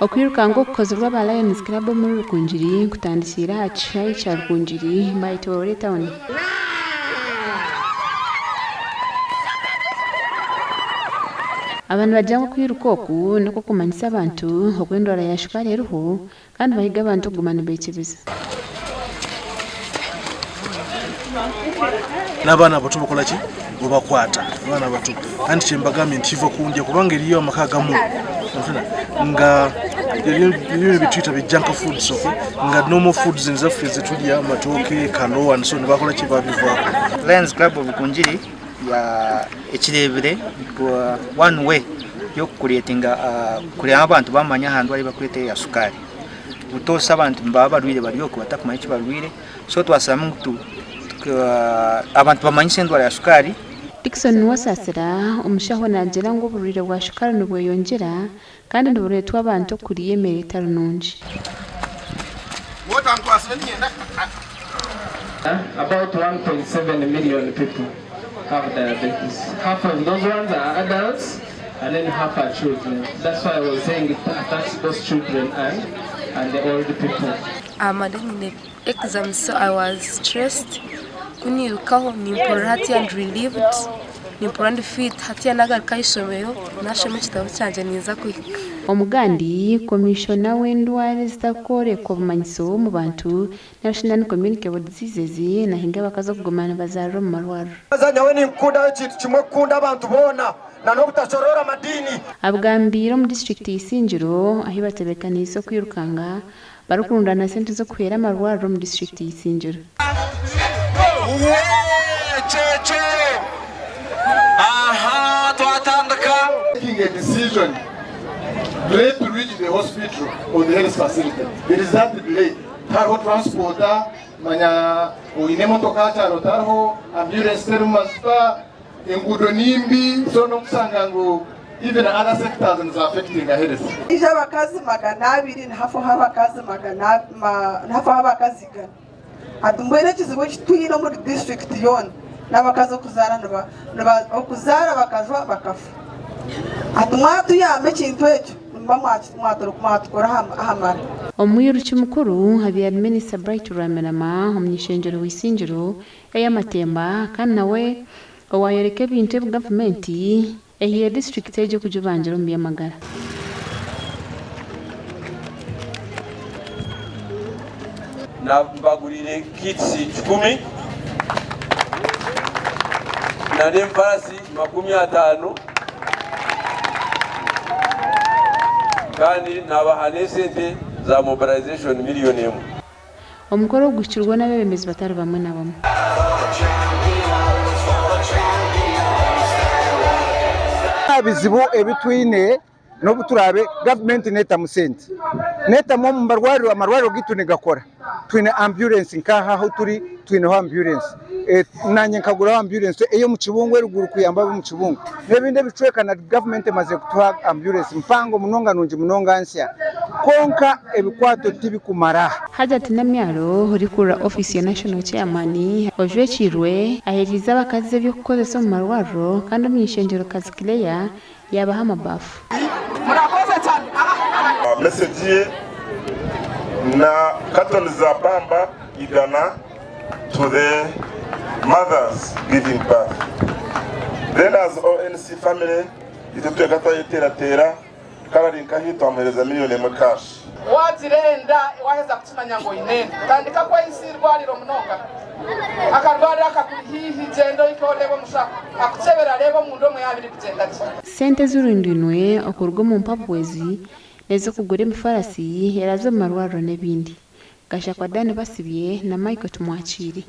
Okwirukanga okukozirwe aba Lions Club omuri Rukungiri kutandikiire aha kishaayi kya Rukungiri bayetooroora etauni. Aba nibagira ngu okwiruka oku n'okw'okumanyisa abantu oku endwara ya shukaari eriho kandi bahiga abantu kuguma nibekyebeza. N'abaana bato bakola ki? Bubakwata abaana bato. Kandi kyembagambye nti kiva kundya kubanga eriyo amaka agamwe onfuna nga eriyo ebitwita bi junk foods okay nga normal foods ezaffe zetulya amatooke, kalo and so on bakola ki babivaako. Lions Club of Rukungiri ya ekireebire one way y'okukureetinga kureeba abantu bamanya aha ndwara ei barikweta eya sukaari. Butoosha abantu nibaba barwaire bari okwo batakumanya eki barwaire so twasharamu ngu abantu bamanyise endwara ya sukaari. Dickson Nuwasasira, omushaho naagira ngu oburwaire bwa shukaari nibweyongyera kandi nibureetwa abantu okurya emere etari nungi. About 1.7 million people have diabetes. Half of those ones are adults and then half are children. That's why I was saying it attacks both children and, and the old people. Amara nyine exams so I was stressed ku niirukaho nimpurira hatiya ndi relieved nimpurira ndi fit hatiya nagaruka aha ishomero nashoma ekitabo kyangye ninza kuhika. Omugandi, Komishona w'endwara ezitarikworekwa bumanyiso omu bantu, narishi Non Communicable Diseases, nahiga abakazi okuguma nibazaarira omu marwariro. Haza nyowe ninkukundaho ekintu kimwe, kukunda abantu boona na n'obutashoroora madiini. Abigambiire omu disiturikiti ya Isingiro ahi batebeekaniise okwirukanga barikurundaana sente z'okuhwera amarwariro omu disiturikiti ya Isingiro. Making a decision delay to reach the hospital or the health facility. There is that delay. Tihariho transporter, manya oine emotoka aha kyaro tihariho, ambulance terimu majuta, enguudo nimbi so n'okushanga ngu even other sectors niza affectinga health. Haija abakazi 200 nihafaho abakazi magana nihafaho abakazi igana. Hati mbwenu ekizibu eki twine omuri disiturikiti yoona n'abakazi okuzaara niba okuzaara bakajwa bakafa. Hati mwatuyamba ekintu ekyo nimuba mwatukora aha mara. Omwiruki mukuru abaire ari Minisita Bright Rwamirama omuny'ishengyero w'eisingiro ey'amatemba kandi nawe owayoreka ebintu ebi gavumenti ehaire disiturikiti egyo kugibangira omu by'amagara. Mbaguriire kits kikumi na n'enfarasi 50 kandi naabaha n'esente za mobilization miriyoni emwe. Omukoro ogu guhikirweho n'abeebembezi batari bamwe na bamwe. Aha bizibu ebi twine n'obu turaabe gavumenti neetamu sente, neetamu omu marwariro, amarwariro gaitu nigakora, twine ambyurensi nk'aha ahu turi twineho ambyurensi, naanye nkaguraho ambyurensi ey'omu kibungo eruguru kuyamba ab'omu kibungo n'ebindi ebicweka na gavumenti emazire kutuha ambyurensi mpango munonga nungi munonga nsya kwonka ebikwato tibikumara. Hajati Namyalo orikukurira ofiisi ya National Chairman ojwekiirwe aheeriize abakazi eby'okukozesa omu marwariro kandi omuny'eishengyerokazi Claire yaabaha amabaafu. Message ye na carton za pamba igana to the mothers giving birth. Then as ONC family itwe tweka twayeterateera Karari nkahi twamuhereza million emwe cash. Waagira enda waaheza kukimanya ngu oine enda, tandika kwehitsya eirwariro munonga. Akarwariro akakuri haihi, gyenda ohike oreebe omushaho akukyebere areebe omunda omwe yaaba erikugyenda gye. Sente ezirundainwe okuruga omu mpabuhwezi n'ez'okugura emifarasi eraaze omu marwariro n'ebindi. Gashakwa Dan Basibye na Michael Tumwakiire.